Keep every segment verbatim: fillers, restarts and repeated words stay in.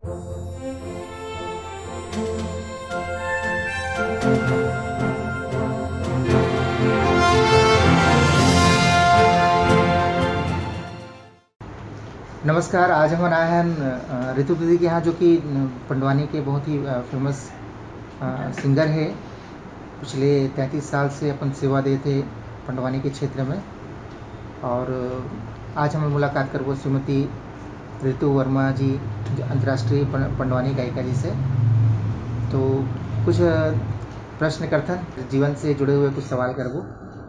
नमस्कार, आज हमन आए हन, अ, रितु दीदी के यहाँ, जो कि, अ, पंडवानी के बहुत ही, अ, फेमस, अ, सिंगर हे। पिछले तैंतीस साल से अपन सेवा देत हे पंडवानी के क्षेत्र में। और, अ, आज हमन मुलाकात करबो श्रीमती रितु वर्मा जी, जो अंतर्राष्ट्रीय पं-, पंडवानी गायिका जी से। तो कुछ, अ, प्रश्न करथन, जीवन से जुड़े हुए कुछ सवाल करबो।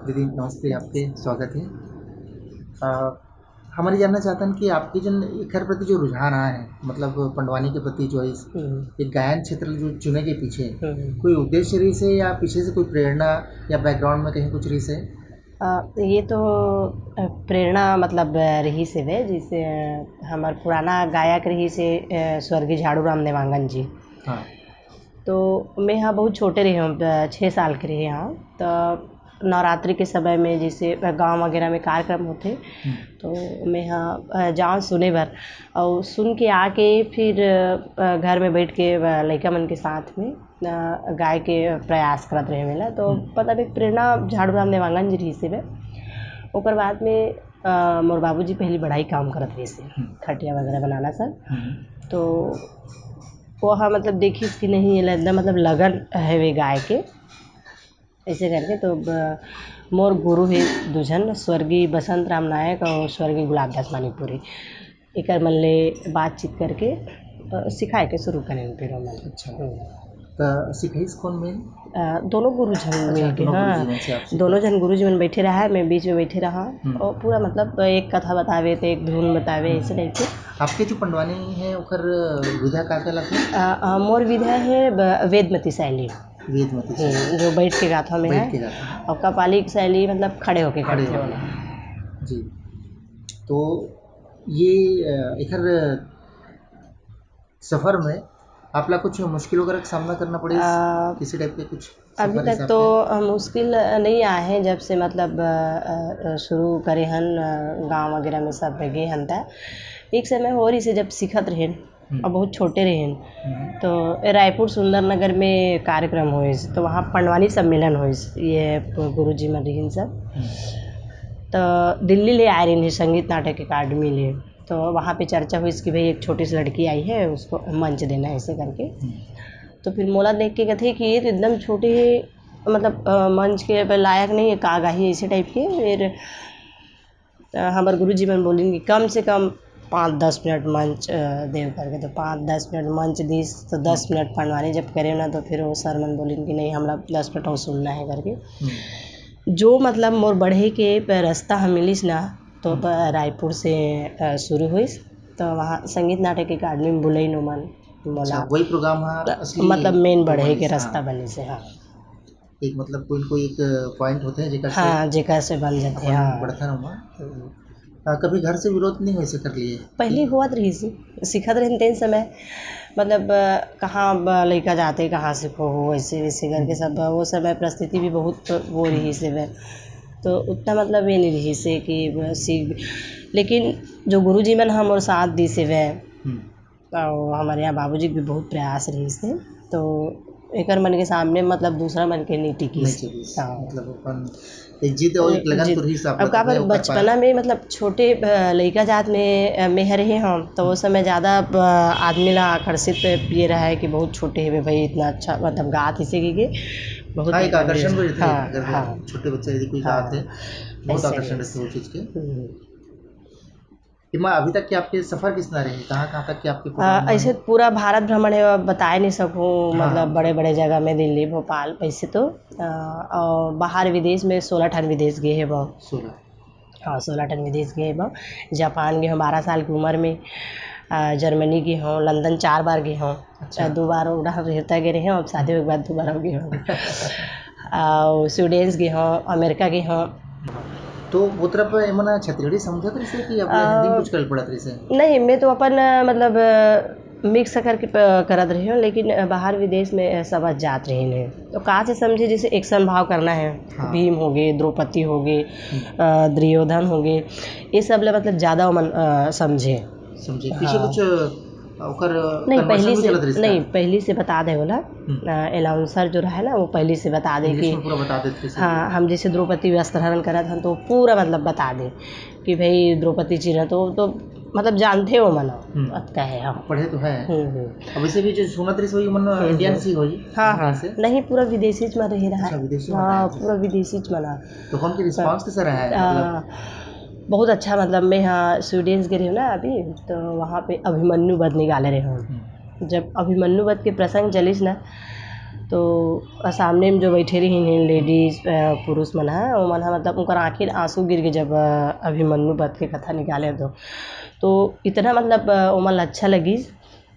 दीदी, नमस्ते, आपके स्वागत है। अ, हमन जानना चाहथन कि आपके जन एखर प्रति जो रुझान आए हे, मतलब पंडवानी के प्रति चॉइस, हम्म। एक गायन क्षेत्र जो चुने के पीछे हम्म। कोई उद्देश्य रहिस हे या पीछे से कोई प्रेरणा या बैकग्राउंड में कहीं कुछ रहिस हे? अ, ये तो, अ, प्रेरणा मतलब, अ, रहिस हे, जैसे, अ, हमर पुराना गायक रहिस हे, अ, स्वर्गीय झाड़ू राम देवांगन जी। हाँ। तो मैं हा बहुत छोटे रहे हूँ, अ, छः साल के रहे हूँ, तो नवरात्रि के समय में जैसे गांव वगैरह में कार्यक्रम होथे, हम्म। तो मैं हा, अ, जाऊँ सुने बर, और सुन के आके फिर, अ, घर में बैठ के, अ, लइका मन के साथ में, अ, गाए के प्रयास करत रहे मेला। तो हम्म। मतलब एक प्रेरणा झाड़ू राम देवांगन जी रहिस हे। ओकर बाद में, अ, मोर बाबूजी पहली बढ़ई काम करत रहिस हे, हम्म। खटिया वगैरह बनाना सब। हम्म। तो वो हा मतलब देखिस कि नहीं, ये एकदम मतलब लगन हवे गाए के। ऐसे करके तो ब-, मोर गुरु हे दू झन, स्वर्गीय बसंत राम नायक और स्वर्गीय गुलाब दास मणिपुरी। एकर मन ले बातचीत करके, अ, सिखाए के शुरू करेन फिर ओमन। अच्छा। हम्म। त सिखाइस कौन मेन? अ, दोनों गुरु झन अच्छा, मिल के, दोनों गुरु हाँ। जी मन से आप सीखे। दोनों झन गुरु जी मन बैठे रहा, मैं बीच में बैठे रहा। हम्म। और पूरा मतलब एक कथा बतावे, तो एक धुन बतावे, हम्म। ऐसे टाइप के। आपके जो पंडवानी है, ओकर विधा का कहलाथे? अ, अ, मोर विधा है ब-, वेदमती शैली। वेदमती शैली। हम्म, जो बैठ के गाथा में बैठ है। के गाथा। और कपाली शैली मतलब खड़े होके खड़े गाथा होके। वाला। जी। तो ये, अ, एखर सफर में आप ला कुछ मुश्किल वगैरह का सामना करना पड़े? अ, किसी टाइप के कुछ अभी सफर तक हिसाब तो, से? अ, मुश्किल नहीं आए हैं, जब से मतलब, अ, अ, शुरू करे हन, अ, गाँव वगैरह में सब गे हन, त एक समय हो रहिस हे जब सीखत रहेन, हम्म। और बहुत छोटे रहेन, हम्म। तो रायपुर सुंदर नगर में कार्यक्रम होइस, तो वहाँ पंडवानी सम्मेलन होइस, ये गुरुजी मन रहिन सब। हम्म। तो दिल्ली ले आए रहिन संगीत नाटक अकादमी ले, तो वहाँ पे चर्चा होइस कि भाई एक छोटी सी लड़की आई है, उसको मंच देना है, ऐसे करके। हम्म। तो फिर मोला देख के कथे कि ये तो एकदम छोटी है, मतलब, अ, मंच के पे लायक नहीं है, का गाही, ऐसे टाइप के। फिर, अ, हमर गुरुजी मन बोलिन कि कम से कम पाँच दस मिनट मंच, अ, देव करके। तो पाँच दस मिनट मंच दिस, तो दस हम्म। मिनट पंडवानी जब करे ना, तो फिर वो सर मन बोलिन कि नहीं, हमरा दस मिनट और सुनना है करके। हम्म। जो मतलब मोर बढ़े के प-, रास्ता ह मिलिस ना, तो हम्म। प-, रायपुर से, अ, शुरू होइस। तो वहाँ संगीत नाटक अकादमी में बुलइन ओमन मोला। अच्छा, वही प्रोग्राम ह त-, असली मतलब मेन वो बढ़े के बनिस, रास्ता हाँ। बनिस हे, हाँ। एक मतलब कोई न कोई एक पॉइंट होथे जेकर से हाँ, जेकर से बन जाथे, अपन हाँ। बढ़थन ओमा। हम्म। अ, कभी घर से विरोध नहीं होइस एकर लिए? पहली होवत रहिस, सीखत रहेन तेन समय, मतलब, अ, कहाँ ब-, लइका जाथे, कहाँ से खोहू, ऐसे वैसे करके हम्म। सब, वो समय परिस्थिति भी बहुत वो रहिस हे, तो उतना मतलब ये नहीं रहिस हे कि ब-, सीख, लेकिन जो गुरुजी मन ह मोर साथ दिस हे, हम्म। अउ हमर यहाँ बाबूजी के भी बहुत प्रयास रहिस हे, तो एकर मन के सामने मतलब दूसरा मन के नहीं टिकिस। नहीं टिकिस। हाँ। मतलब अपन एक जिद और एक लगन जिद। तो रहिस आप अब का अपने बर ऊपर बचपना पाए। में मतलब छोटे, अ, लइका जात में, अ, में रहे हम, तो वो समय ज़्यादा, अ, आदमी ला आकर्षित ये रहा है कि बहुत छोटे हे भाई, इतना अच्छा मतलब गात इसे की के बहुत हाँ, एक मतलब आकर्षण भी रहता है, हाँ, अगर हाँ। छोटे बच्चे यदि कोई हाँ। गात है, बहुत ऐसे आकर्षण ही। रहता है वो चीज़ के। हम्म। एमा अभी तक के आपके सफर किसना रहे? कहाँ-कहाँ तक के आपके अ, प्रोग्राम ऐसे रहे? पूरा भारत भ्रमण है, अब बताए नहीं सकूँ, हाँ। मतलब बड़े-बड़े जगह में, दिल्ली, भोपाल, वैसे तो। अ, और बाहर विदेश में सोलह ठन विदेश गए हे बा। सोलह। हाँ, सोलह ठन विदेश गए हे बा। जापान गए हों बारह साल की उम्र में, अ, जर्मनी गए हों, लंदन चार बार गए हों। अच्छा। अ, दो बार उड़ा हम रहता गए रहे हों, अब शादी होए के बाद दो बार हो गए हों। अउ स्वीडन गए हों, अमेरिका गए हों। तो वो तरफ एमन छत्तीसगढ़ी समझत रहिसे कि अपन अ, हिंदी में कुछ कर पड़त रहिसे? नहीं, मैं तो अपन, अ, मतलब, अ, मिक्स करके प-, करत रहे हों, लेकिन, अ, बाहर विदेश में, अ, समझ जात रहे हैं। तो का से समझे, जैसे एक्शन भाव करना है, हाँ। भीम हो गए, द्रौपदी हो गए, हम्म। अ, दुर्योधन हो गए, ये सब ले मतलब ज़्यादा ओमन, अ, समझे। समझे। पीछे हाँ। कुछ ओकर नहीं, conversion पहली भी से, चलत रहिस नहीं, का? पहली से बता दे बोला। हम्म। अ, announcer जो रहे ना, वो पहली से बता दे English कि में पूरा बता देते थे। हाँ, हम जैसे द्रौपदी वस्त्र हरण करत हन, तो पूरा मतलब बता दे कि भाई द्रौपदी जी ना तो, तो मतलब जानते हो मना, हम्म। अतका है, हाँ। पढ़े तो है। हम्म, हम्म। अब वैसे भी जो सुनत रहिस, वही मन हम्म, Indian हम्म। सी होई, हाँ, Indian हाँ। से। नहीं, पूरा विदेशी च में रहे रहा। अच्छा, विदेशी में हाँ, रहे। पूरा विदेशी च मना। तो कौन के response कैसा रहा है, आ, मतलब? बहुत अच्छा, मतलब, मैं यहाँ स्वीडन गे रही हूँ ना अभी, तो वहाँ पे अभिमन्यु वध निकाले रहे हूँ। हम्म। जब अभिमन्यु वध के प्रसंग चलिस ना, तो सामने में जो बैठे रही हैं ladies, अ, पुरुष मन ह, वो मन ह, मतलब, उनकर आँखी आंसू गिर के जब, अ, अभिमन्यु वध के कथा निकाले तो, तो इतना, मतलब, अ, ओमन ला अच्छा लगिस,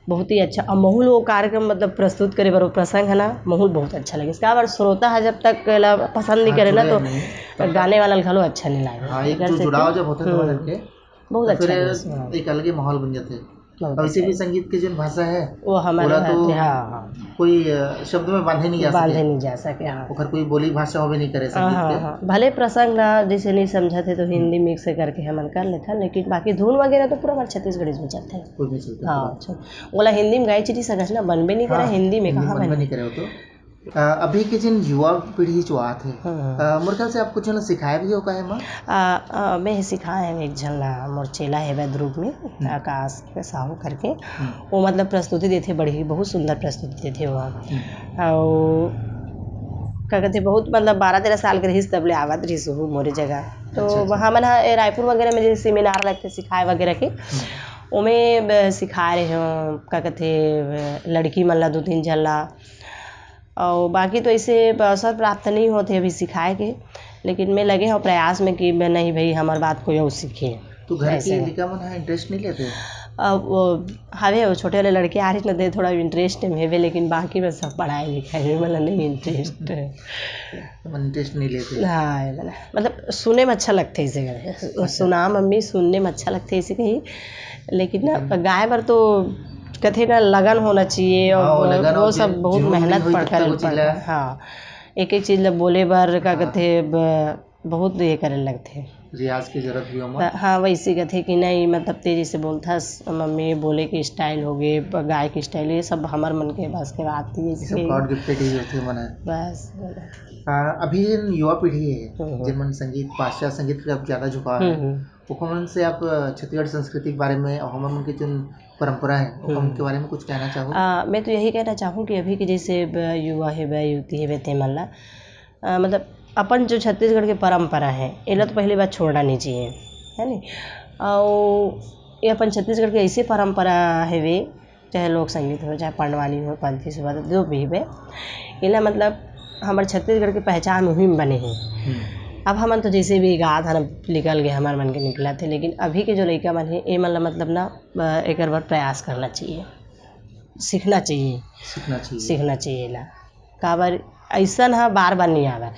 बहुत ही अच्छा। और महूल वो कार्यक्रम, मतलब, प्रस्तुत करे बर वो प्रसंग है ना, महूल बहुत अच्छा लगिस। काबर श्रोता है जब तक ला पसंद नहीं हाँ, करे ना, जुड़े तो नहीं। गाने वाला घलो अच्छा नहीं लागे। हाँ, एक एकर जो से जुड़ाव कि जब होथे तो हम्म, करके, बहुत तो अच्छा फिर लगिस, हाँ। एक अलगे माहौल बन जाथे। बहुत अब इसे अच्छा भी है। संगीत के जोन भाषा है, वो हमारे ओला तो हाथ में, हाँ, हाँ। कोई, अ, शब्द में बांधे नहीं जा बांधे सके। नहीं जा सके, हाँ। ओकर कोई बोली भाषा होबे नहीं करे हाँ, संगीत हाँ, के। हाँ। भले प्रसंग ना जैसे नहीं समझत है तो हिंदी mix करके हमन कर लेथन, लेकिन बाकी धुन वगैरह तो पूरा हमारे छत्तीसगढ़ी में चलते हैं। कोई नहीं चलता हाँ, पूरा। अच्छा। ओला हिंदी में गाई चिटी सकस ना, बनबे नहीं करे, हाँ, हिंदी में हिंदी कहाँ बनबे बनबे? नहीं करे हो तो। अ, अभी के जिन युवा पीढ़ी जो आत हे, हाँ, हाँ। अ, मोर ख्याल से आप कुछ न सिखाए भी हो का एमा? अ, अ, मैं सिखाए हूँ एक झन ला, मोर चेला हेवय दुर्ग में, हम्म। आकाश के साहू करके। हम्म। वो मतलब प्रस्तुति देथे, बड़ी, बहुत सुंदर प्रस्तुति देथे वो। हम्म। अउ का कहथे, बहुत मतलब बारह तेरह साल के रहिस, तब ले आवत रहिस वो मोरे जगह। तो अच्छा, अच्छा। वहाँ मन ह, ए, रायपुर वगैरह में जैसे seminar लगथे सिखाए वगैरह के, हम्म। ओमे ब-, सिखाए रहे हो, का कहथे, लड़की मन ला, दू तीन झन ला। अउ बाकी तो ऐसे अवसर प्राप्त नहीं होते अभी सिखाए के, लेकिन मैं लगे हूँ प्रयास में कि मैं, नहीं भाई, हमार बात कोई और सीखे। तो घर के ऐसे। लइका मन ह interest नहीं लेते? अब वो हवे, वो छोटे वाले लड़के आ रही न दे, थोड़ा interest में हेवे, लेकिन बाकी में सब पढ़ाई लिखाई में मतलब नहीं interest है। मन interest नहीं लेते? हाँ, ये वाला। मतलब सुने में अच्छा लगथे इसे कहे। अच्छा। सुना मम्मी, सुनने में अच्छा लगथे इसे कही, लेकिन ना लेकिन गाए बर तो कथे ना लगन होना चाहिए और हाँ, वो, लगन वो और सब जि-, बहुत जुनून मेहनत नहीं होई पड़ तब तक कर वो चीज पड़ता ला है। हाँ, एक एक चीज ला बोले बर का हाँ। कथे ब-, बहुत ये करे लगथे। रियाज की जरूरत भी ओमा। त-, हाँ, वैसे कथे कि नहीं, मतलब तेजी से बोलथस, मम्मी बोले के style हो गए, ब-, गाय के style, ये सब हमर मन के बस के बात थी, ये सब इसलिए God gifted ही होथे मन ह। बस। हाँ, अभी जिन युवा पीढ़ी है, हम्म, हम्म। जिन मन संगीत, पाश्चात्य संगीत के अब ज्यादा झुकाव है, हम्म, हम्म। ओखर मन से आप, अ, छत्तीसगढ़ संस्कृति के बारे में और हमर मन के जिन परंपरा है, ओखर मन हम्म। के बारे में कुछ कहना चाहो? आ, मैं तो यही कहना चाहूँ कि अभी के जैसे ब-, युवा है, ब-, युवती है, ब-, ते मन ला, अ, मतलब अपन जो छत्तीसगढ़ के परंपरा है, एला तो पहली बात छोड़ना नहीं चाहिए, है नी? अउ ये अपन छत्तीसगढ़ के ऐसे परंपरा हेवे, चाहे लोक संगीत हो, चाहे पंडवानी हो, पंथी सुबह, जो भी हेवे, एला मतलब हमर छत्तीसगढ़ के पहचान उही में बने हे। हम्म। अब हमन तो जैसे भी गात हन, निकल गए, हमर मन के निकलत हे, लेकिन अभी के जो लइका मन हे, ए मन ला मतलब ना, अ, एकर बर प्रयास करना चाहिए, सीखना चाहिए। सीखना चाहिए। सीखना चाहिए ला। काबर अइसन ह बार-बार नइ आवय।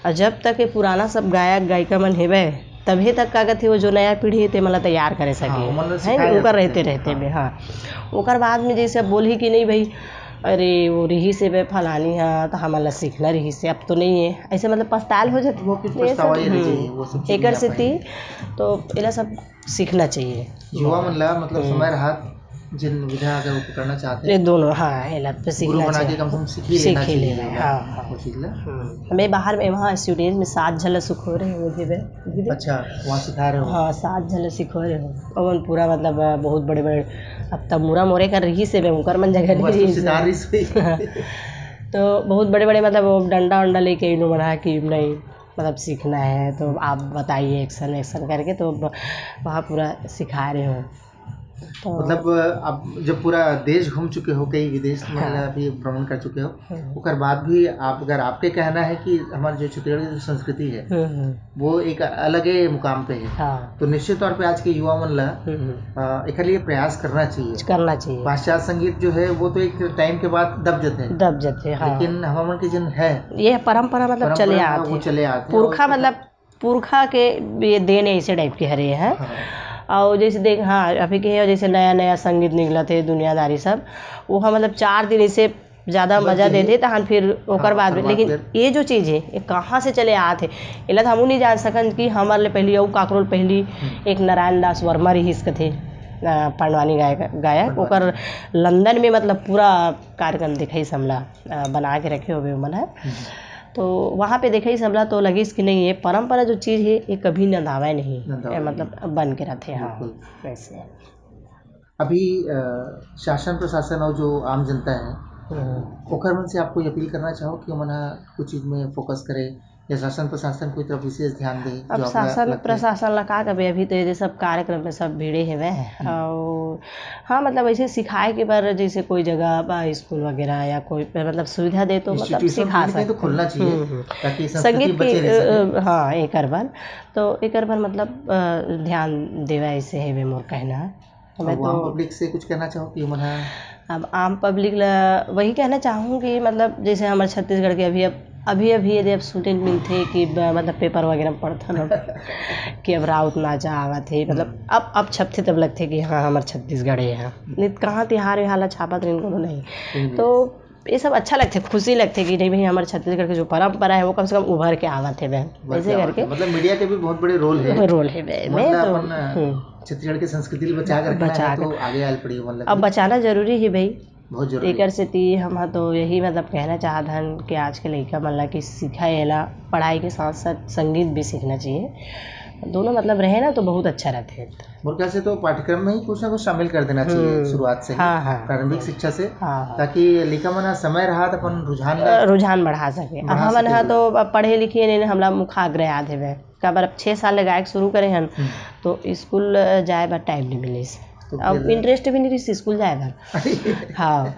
अउ जब तक ये पुराना सब गायक गायिका मन हेवय, तभे तक का कथे, वो जो नया पीढ़ी हे, ते मन ला तैयार करे सके। हाँ, ओमन ला है सिखाए नी? जा ओकर सकथे। रहते, रहते हाँ। में, हाँ। ओकर बाद में जैसे अब बोलही कि नहीं भाई, अरे, वो रिहिस हे बे फलानी ह, त हमन ला सीखना रिहिस हे, अब तो नहीं है। ऐसे मतलब पछताल हो जाथे। वो कुछ ये सब, पछतावा ये रह हम्म। जाही, वो सब चीज एकर नहीं आ सेती पाएंगे। तो एला सब सीखना चाहिए। युवा मन ला, मतलब, हम्म। समय रहत जिन विधा अगर वो पकड़ना चाहते ये हैं, दोनों, हाँ, एला तो गुरु सीखना बना के चाहिए। कम से कम सीख ही सीख लेना ही चाहिए लेना, ये हाँ, हाँ। वो चीज ला। हम्म। मैं बाहर में, वहाँ स्वीडन में सात झन ला सिखो रहे हूँ, दीदी। अच्छा, वहाँ सिखा रहे हो? हाँ, सात झन ला सिखो रहे हूँ। और उन पूरा, मतलब, बहुत बड़े-बड़े, अब तब मुरा मोरे कर रही से, मैं उनकर मन जगह वो नहीं रही तो से। सितार रही से। तो बहुत बड़े-बड़े, मतलब, वो डंडा-वंडा लेके इन्हों बढ़ा कि नहीं, मतलब, सीखना है, तो आप बताइए, एक्शन, एक्शन करके, तो ब-, वहाँ पूरा सिखा रहे हो। तो मतलब, आप जब पूरा देश घूम चुके हो, कई विदेश में हाँ। अभी भ्रमण कर चुके हो, हम्म। ओकर बाद भी आप, अगर आपके कहना है कि हमारे जो छत्तीसगढ़ की जो संस्कृति है, हम्म, हम्म। वो एक अलग ही मुकाम पे है, हाँ। तो निश्चित तौर पे आज के युवा मन ला, हम्म, हम्म। अ, एकर लिए प्रयास करना चाहिए। करना चाहिए। पाश्चात्य संगीत जो है, वो तो एक टाइम के बाद दब जाते हैं। दब जाते हैं, हाँ। लेकिन हमर मन के जिन है, ये परंपरा, मतलब, परंपरा चले है, आते वो हैं। चले आते हैं। पुरखा, और मतलब, पुरखा के ये देन ऐसे टाइप के हरे हैं। हाँ। और जैसे देख, हाँ, अभी के है, जैसे नया नया संगीत निकलत हे, दुनियादारी सब, वो हम मतलब चार दिन ऐसे ज्यादा बस मजा यही। देथे, तहन फिर ओकर हाँ, बाद ओकर में। बाद लेकिन फिर। ये जो चीज है, ये कहाँ से चले आत हे, एला तो हमू नहीं जान सकन कि हमर ले पहली अउ काकरो ले पहली हम्म। एक नारायण दास वर्मा रिहिस कथे। अ, पंडवानी गायक, गायक, पंडवानी। ओकर लंदन में मतलब पूरा कार्यक्रम दिखाइस हमला, अ, बना के रखे होबे ओमन ह। हम्म। तो वहाँ पे दिखाइस हमला तो लगिस कि नहीं, ये परंपरा जो चीज़ हे, ये कभी नंदावय नहीं, नंदावय ए, नहीं। मतलब बन के रहिथे, हाँ, बिल्कुल। वैसे। अभी, अ, शासन प्रशासन और जो आम जनता है, हम्म। ओकर मन से आप कोई अपील करना चाहो कि ओमन ह कुछ चीज में फोकस करे या शासन प्रशासन कोई तरफ विशेष ध्यान दे, अब जो आपला शासन लगथे? प्रशासन ला का कबे, अभी तो ये सब कार्यक्रम में सब भिड़े हेवय। हम्म। और हाँ, मतलब ऐसे सिखाए के बर जैसे कोई जगह बा, स्कूल वगैरह या कोई मतलब सुविधा दे तो मतलब institution सिखा कहीं ना कहीं तो सकते। खोलना चाहिए, हम्म, हम्म। ताकि संस्कृति संगीत बचे की, रह सके। अ, हाँ, एकर बर, तो एकर बर मतलब, अ, ध्यान देवे ऐसे हेवे मोर कहना। हमें और वो आम तो पब्लिक से कुछ कहना चाहो कि ओमन ह अब आम पब्लिक ला वही कहना चाहूँ कि मतलब जैसे हमर छत्तीसगढ़ के अभी, अब अभी, अभी यदि अब सुने ल मिलथे कि ब-, मतलब पेपर वगैरह में पढ़थन हम कि अब राउत नाचा आवत हे, मतलब हम्म। अब, अब छपथे तब लगथे कि हाँ, हमर छत्तीसगढ़ हे। नहीं तो कहाँ तिहार व्योहार ला छापत रहिन, कोनो नहीं। हम्म। तो ये सब अच्छा लगथे, खुशी लगथे कि नहीं भाई, हमर छत्तीसगढ़ के जो परंपरा हे वो कम से कम उभर के आवत हे बे। उभर के ऐसे आवत करके हे। मतलब मीडिया के भी बहुत बड़े रोल हे। रोल हे बे, मतलब मैं तो, अपन, हम्म। छत्तीसगढ़ के संस्कृति ल बचा के रखना बचा हे, के। तो आगे आयल पड़ी, मतलब अब कि बचाना जरूरी हे भाई। बहुत जरूरी एकर हे। सेती हम ह तो यही मतलब कहना चाहत हन कि आज के लइका मन ला कि सिखाए ला, पढ़ाई के साथ-साथ संगीत भी सीखना चाहिए। दोनों मतलब रहे ना तो बहुत अच्छा रहथे। मोर ख्याल से तो पाठ्यक्रम में ही कुछ ना कुछ शामिल कर देना चाहिए हम्म। शुरुआत से ही, हाँ, हाँ। प्रारंभिक शिक्षा से, हाँ, हाँ। ताकि लइका मन ह समय रहत अपन रुझान ला अ, रुझान बढ़ा सके। अब बढ़ा हमन सके ह तो अब पढ़े लिखे नहीं, हमला मुखाग्र याद हेवे। काबर अब छह साल ले गायक शुरू करे हन, हम्म। तो स्कूल, अ, जाए बर टाइम नहीं मिलिस। तो अब फिर interest भी नहीं रहिस स्कूल जाए बर। हाँ,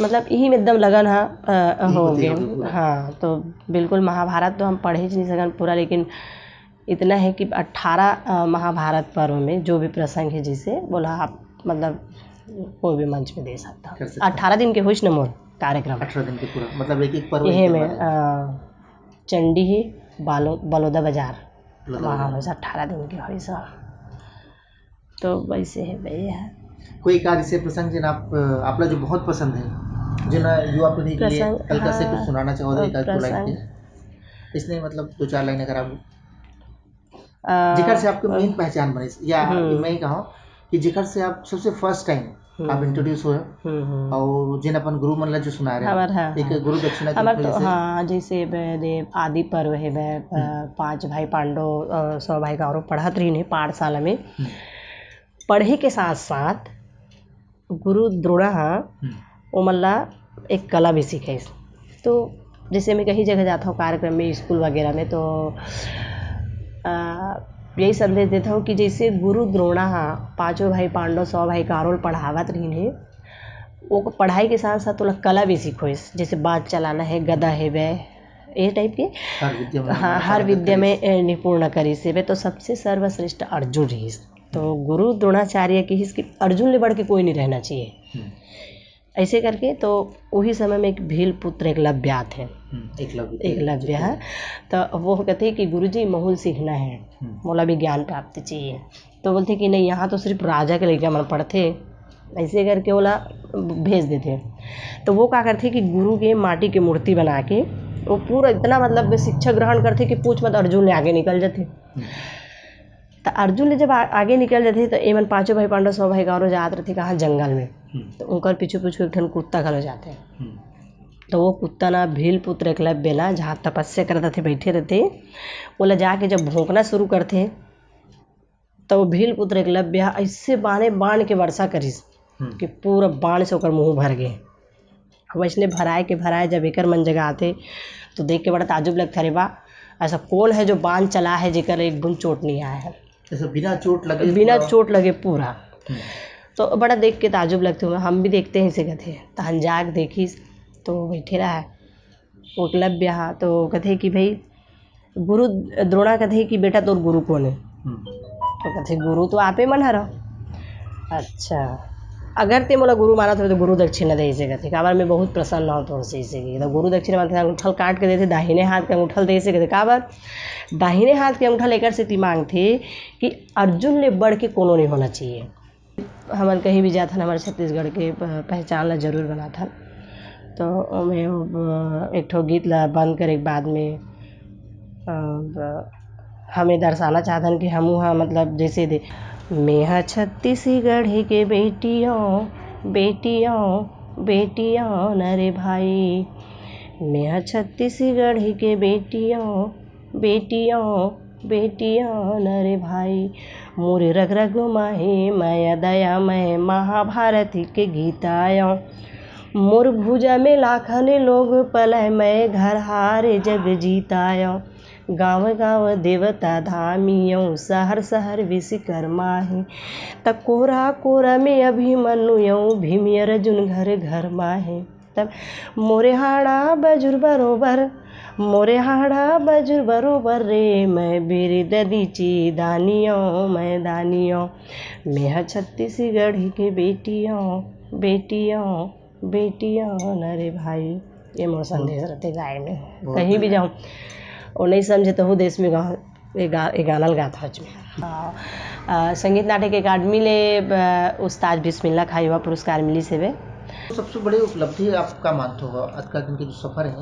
मतलब यही में एकदम लगन हा, अ, यही हो होती गए। होगी पूरा। हाँ, तो बिल्कुल महाभारत तो हम पढ़े ही नहीं सकन पूरा, लेकिन इतना है कि अट्ठारह, अ, महाभारत पर्व में जो भी प्रसंग है, जिसे बोला आप, मतलब कोई भी मंच पे दे सकता। कर सकता। अट्ठारह दिन के होइस न मोर कार्यक्रम। अठारह दिन के पूरा, मतलब एक एक पर्व यही एक एक में, बार। अ, चंडी ही बालो-, बलौदा बाजार। बलौदा वहाँ बाजार। होइस, अट्ठारह दिन के होइस। तो वैसे है, वही है। कोई एक आध ऐसे प्रसंग जेन आप, आपला जो बहुत पसंद है, जेन युवा पीढ़ी के लिए प्रसंग, हल्का से कुछ हाँ, सुनाना चाहो तो एक आध दो लाइन प्रसंग। के? इसने मतलब दो चार लाइन अगर आप, अ, जेकर से आपके अ, main पहचान बने, या हम्म। मैं कहूँ कि जेकर से आप सबसे first time आप हम्म। Introduce होय हम्म, हम्म। और जेन अपन गुरु मन ला जो सुना रहे हमार, हाँ, एक हाँ। गुरु दक्षिणा के हमार रूप में तो, जैसे हाँ, जैसे बे-, दे-, आदि पर्व है बे, अ, हम्म। पाँच भाई पांडव, अ, सौ भाई कौरव पढ़त रहिन हे पाठशाला में। हम्म। पढ़े के साथ-साथ गुरु द्रोणा ह हम्म। ओमन ला एक कला भी सिखाइस। तो जैसे मैं कहीं जगह जाता हूँ कार्यक्रम में, स्कूल वगैरह में, तो, अ, यही संदेश देता हूँ कि जैसे गुरु द्रोणा ह पांचों भाई पांडव, सौ भाई कौरव ल पढ़ावत रहिन हे, वो पढ़ाई के साथ-साथ ओला कला भी सिखोइस, जैसे बाज चलाना है, गदा है, वह, ये type के। हर विद्या में हाँ, हर हर विद्या में, करिस। ए, निपुण करिस हे, वह तो सबसे सर्वश्रेष्ठ अर्जुन रहिस। तो गुरु द्रोणाचार्य किहिस कि अर्जुन ले बढ़ के कोई नहीं रहना चाहिए। हम्म। ऐसे करके तो वही समय में एक भील पुत्र एकलव्य आथे। हम्म, एकलव्य के एकलव्य चित्र। है। तो वो कहते कि "गुरुजी, महू ल सीखना है, हम्म। मोला भी ज्ञान प्राप्त चाहिए।" तो बोलथे कि "नहीं, यहाँ तो सिर्फ राजा के लइका मन पढ़थे।" ऐसे करके ओला भेज देथे। तो वो का करथे कि गुरु के माटी के मूर्ति बना के वो पूरा इतना मतलब शिक्षा ग्रहण करथे कि पूछ मत, अर्जुन ले आगे निकल जाथे। हम्म। त अर्जुन ले जब आ-, आगे निकल जाथे, त एमन पांचों भाई पांडव, सौ भाई कौरव जात रथे कहाँ, जंगल में। हम्म। त ओकर पीछू पीछू एक ठन कुत्ता घलो जाथे। हम्म। त वो कुत्ता ना भील पुत्र एकलव्य ला, जहाँ तपस्या करत रथे, बैठे रथे, ओला जाके जब भोंकना शुरू करथे, त वो भील पुत्र एकलव्य ह ऐसे बाने बाण के वर्षा करिस हम्म। कि पूरा बाण से ओकर मुंह भर गे। वैसने भराए के भराए जब एकर मन जगह आथे, तो देख के बड़ा ताजुब लगथे, "अरे वाह, ऐसा कौन है जो बाण चला है जेकर एक बूंद चोट नहीं आया है?" ऐसा बिना चोट लगे बिना पूरा? चोट लगे पूरा। हम्म। तो बड़ा देख के ताजुब लगथे, "हम भी देखते हैं इसे," कथे। तहन जाके देखिस, तो बैठे रहा है एकलव्य हा, तो कथे कि भाई, गुरु द्रोणा कथे कि "बेटा, तोर गुरु कौन है?" हम्म। तो कथे, "गुरु तो आपे मन हरो।" "अच्छा, अगर ते मोला गुरु मानत हो तो गुरु दक्षिणा दे," इसे कथे, "काबर मैं बहुत प्रसन्न हूँ तोर से," इसे कथे। तो गुरु दक्षिणा मांगथे, अंगूठा ल काट के देथे, दाहिने हाथ के अंगूठा ल दे, इसे कथे, "काबर?" दाहिने हाथ के अंगूठा ल एकर सेती मांगथे कि अर्जुन ले बढ़ के कोनो नहीं होना चाहिए। हमन कहीं भी जाथन, हमर छत्तीसगढ़ के प-, पहचान ला जरूर बनाथन। तो ओमे, अ, एक ठो गीत ला बंद करे के बाद में, अ, ब-, हम ये दर्शाना चाहथन कि हमू ह, मतलब, जैसे दे-, मेहा छत्तीसगढ़ के बेटियों, बेटियों, बेटियों न रे भाई। मेहा छत्तीसगढ़ के बेटियों, बेटियों, बेटियों न रे भाई। मोरे रग रग माहे मया दया मय महाभारत के गीत आयो। मोर भुजा में लाखन लोग पलय मय घर हारे जग जीतायो। गाँव गाँव देवता धामियों, शहर शहर विश्वकर्मा हे। त कोरा कोरा में अभिमन्यु, भीम अर्जुन घर घर माहे। तब मोरे हाड़ा बजुर बरोबर, मोरे हाड़ा बजुर बरोबर रे, मैं बिरददी ची दानियों, मैं दानियों। मेहा छत्तीसगढ़ के बेटियों, बेटियों, बेटियों न रे भाई। ये मोर संदेश रहते गाय में। कहीं भी जाऊँ, वो नहीं समझे तो वो देश में गाँव, ये गा-, ये गाना लगात हच में। संगीत नाटक अकादमी ले उस्ताद बिस्मिल्ला खां युवा पुरस्कार मिलिस हेबे। सबसे बड़ी उपलब्धि आप का मानत हो आज का दिन के जो सफर है,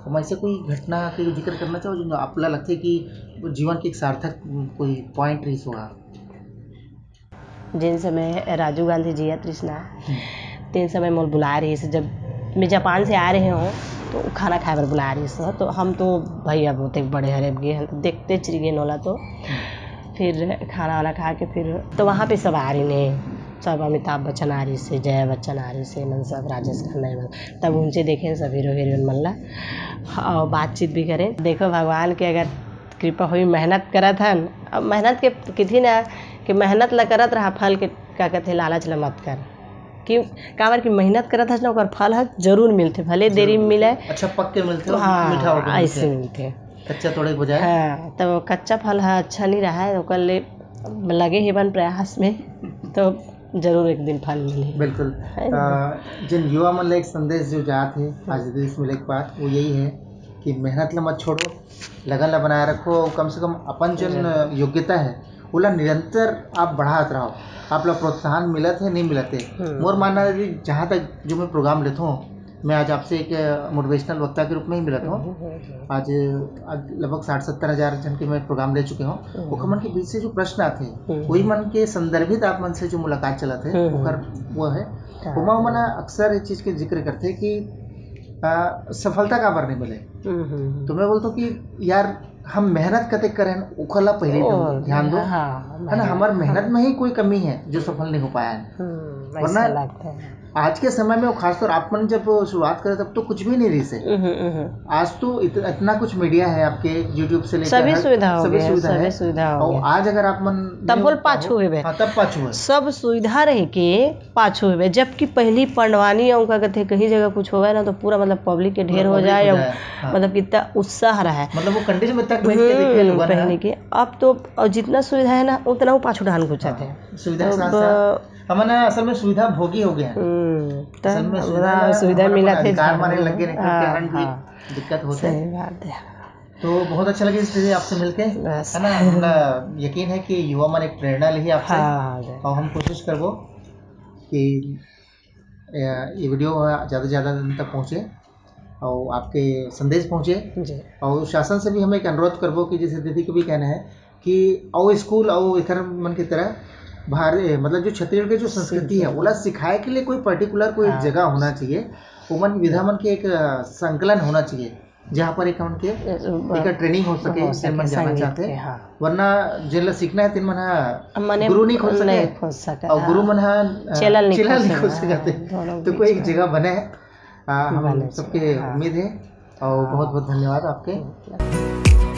ओमा ऐसे कोई घटना के जिक्र करना चाहो जो आपला लगथे कि वो जीवन के एक सार्थक कोई पॉइंट रहिस होगा? जेन समय राजीव गांधी जियत रिहिस ना, तेन समय मोला बुलाए रिहिस। जब मैं जापान से आए रहे हों, तो खाना खाए बर बुलाए रिहिस। तो हम तो भैया बहुत एक बड़े हरे गे हन, देखते चिर गे नोला तो। फिर खाना वाना खा के फिर तो वहाँ पे सब आ रही ने, सब अमिताभ बच्चन आ रहिस, जया बच्चन आ रहिस, मन सब राजेश खन्ना मन। तब उनसे देखे सब हीरो हीरोइन मन ला और बातचीत भी करें। देखो भगवान के अगर कृपा होई, मेहनत करत हन। अब मेहनत के किथी ना कि मेहनत ला करत रहा, फल के का कहते लालच ला मत कर। कि काबर कि मेहनत करत हस ना, ओकर फल ह जरूर मिलथे, भले देरी में मिले। अच्छा पक के मिलथे, तो हाँ, मीठा होके ऐसे मिलथे। मिलथे। कच्चा तोड़े के बजाय। हाँ, तो कच्चा फल ह अच्छा नहीं रहा है, ओकर ले लगे हे बन प्रयास में, तो जरूर एक दिन फल मिले। बिल्कुल। है ना? अ, जिन युवा मन ला एक संदेश जो जात है आज देश में एक बात, वो यही है कि मेहनत ला मत छोड़ो, लगन ला बनाए रखो, और कम से कम अपन जन योग्यता है, ओला निरंतर आप बढ़ात रहो। आप ला प्रोत्साहन मिलत है, नहीं मिलत है। हम्म। मोर मानना है कि जहाँ तक जो मैं प्रोग्राम लेता हूँ, मैं आज आपसे एक मोटिवेशनल वक्ता के रूप में ही मिलत हूँ। हम्म, हम्म, हम्म। आज, आज लगभग साठ सत्तर हजार जन के मैं प्रोग्राम ले चुके हूँ। हम्म। ओखर मन के बीच से जो प्रश्न आते हैं, हम्म। वही मन के संदर्भित आप मन से जो मुलाकात चलत है, हम्म। ओकर वो है। हाँ। ओमा ओमन अक्सर ये चीज के जिक्र करते कि, आ, सफलता काबर नहीं मिले। हम्म, हम्म, हम्म। तो मैं बोलता हूँ कि यार, हम मेहनत कते करें, ओखर ला पहले ओ, तुम ध्यान दो। हाँ, है ना, मेहनत, हमार मेहनत हाँ। में ही कोई कमी है जो सफल नहीं हो पाया है। हम्म, वरना ऐसा लगता है। आज के समय में, और खासतौर आप मन जब शुरुआत करे, तब तो कुछ भी नहीं रहिस हे। हम्म, हम्म। आज तो इत-, इतना कुछ मीडिया है आपके, YouTube से लेकर सभी हर, सुविधा हो सभी गया, सुविधा सभी है। सुविधा हो और गया। आज अगर आप मन तब नहीं बोल हो पाछू हेबे। हाँ, तब पाछू है। सब सुविधा रह के पाछू हेबे, जबकि पहली पंडवानी और का कहते कहीं जगह कुछ होवे ना तो पूरा मतलब पब्लिक के ढेर पूरा हो पब्लिक जाए हो और जाए, हाँ। मतलब कितना उत्साह रहे। मतलब वो कंडीशन में तक पहन के देखे हम्म, लोगन पहने ना। के। अब तो और जितना सुविधा है ना उतना वो पाछू ढान घुंचाते हाँ, हैं। सुविधा के तो साथ ब- साथ हमन असल में सुविधा भोगी हो गए हैं। हम्म, तो असल में अब सुविधा ना, सुविधा हमन मिला अपन थे अधिकार झाड़ू। माने लग गए, नहीं तो हाँ, कारण भी हाँ। दिक्कत होते हैं। सही बात है। तो बहुत अच्छा लगे इस तरह आपसे मिलके, बस। है ना? हमरा यकीन है कि युवा मन एक प्रेरणा लेही आपसे। हाँ, हाँ, जय। और हम कोशिश करबो कि, अ, ये वीडियो ज़्यादा से ज़्यादा जन तक पहुँचे और आपके संदेश पहुँचे। जी। और शासन से भी हम एक अनुरोध करबो कि जैसे दीदी के भी कहना है कि अउ स्कूल अउ एकर मन की तरह भार-, ए, मतलब जो छत्तीसीगढ़ के जो संस्कृति है, ओला सिखाए के लिए कोई पर्टिकुलर कोई एक हाँ। जगह होना चाहिए, ओमन विधा मन के एक, अ, संकलन होना चाहिए, जहाँ पर एक हमन के ए, ब-, एक ट्रेनिंग हो सके, हो जिससे मन सके जाना संगीत चाहते के, हैं। हाँ। वरना जेन ला सीखना है, तेन मन ह मने गुरु नहीं खोज सके, नहीं खोज सके, और हाँ। गुरु मन ह, अ, चेला नहीं चेला खोज नहीं खोज सके, सकते। हाँ, दोनों तो बीच कोई एक में। जगह बने, अ, हम बने सबके हाँ। उम्मीद है, और हाँ। बहुत बहुत धन्यवाद आपके। हम्म।